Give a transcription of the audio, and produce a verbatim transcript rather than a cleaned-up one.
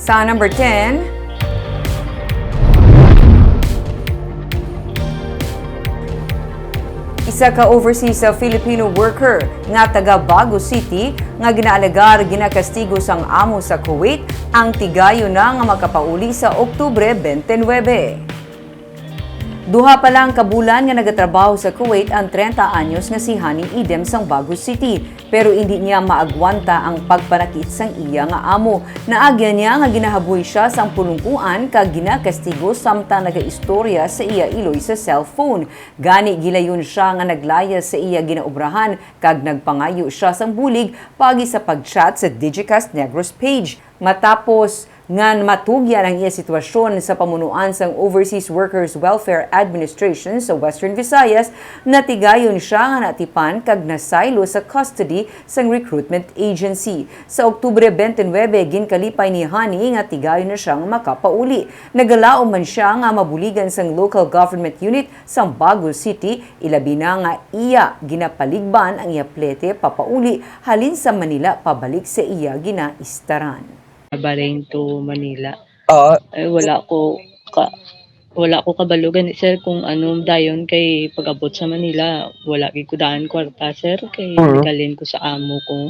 Sa number ten, isa ka overseas sa Filipino worker nga taga Bago City nga ginaalegar ginakastigo sang amo sa Kuwait ang tigayon na nga makapauli sa Oktubre twenty-nine. Duha pa lang ka bulan nga nagatrabaho sa Kuwait ang treinta anyos nga si Honey Idem sang Bago City, pero indi niya maagwanta ang pagpanakit sang iya nga amo. Naagyan niya nga ginahaboy siya sang pulungkuan kag ginakastigo samtang nagaistorya sa iya iloy sa cellphone. Gani, gilayon siya nga naglayas sa iya ginaobrahan kag nagpangayo siya sang bulig paagi sa pag-chat sa Digicast Negros page. Matapos nga matugyan ang iya sitwasyon sa pamunuan sang Overseas Workers Welfare Administration sa Western Visayas, natigayon siya nga natipan kag nasaylo sa custody sang recruitment agency. Sa Oktubre twenty-nine, ginkalipay ni Honey nga tigayon na siya nga makapauli. Nagalaom man siya nga mabuligan sang local government unit sang Bago City, ilabi na nga iya ginapaligban ang iya plete papauli halin sa Manila pabalik sa iya ginaistaran. Bahrain to Manila. Oo. Ay, wala ko ka wala ko kabalo gani, sir, kung ano dayon kay pag-abot sa Manila, wala gid ko daan kwarta, sir, kay Mhm. Naghalin ko sa amo ko.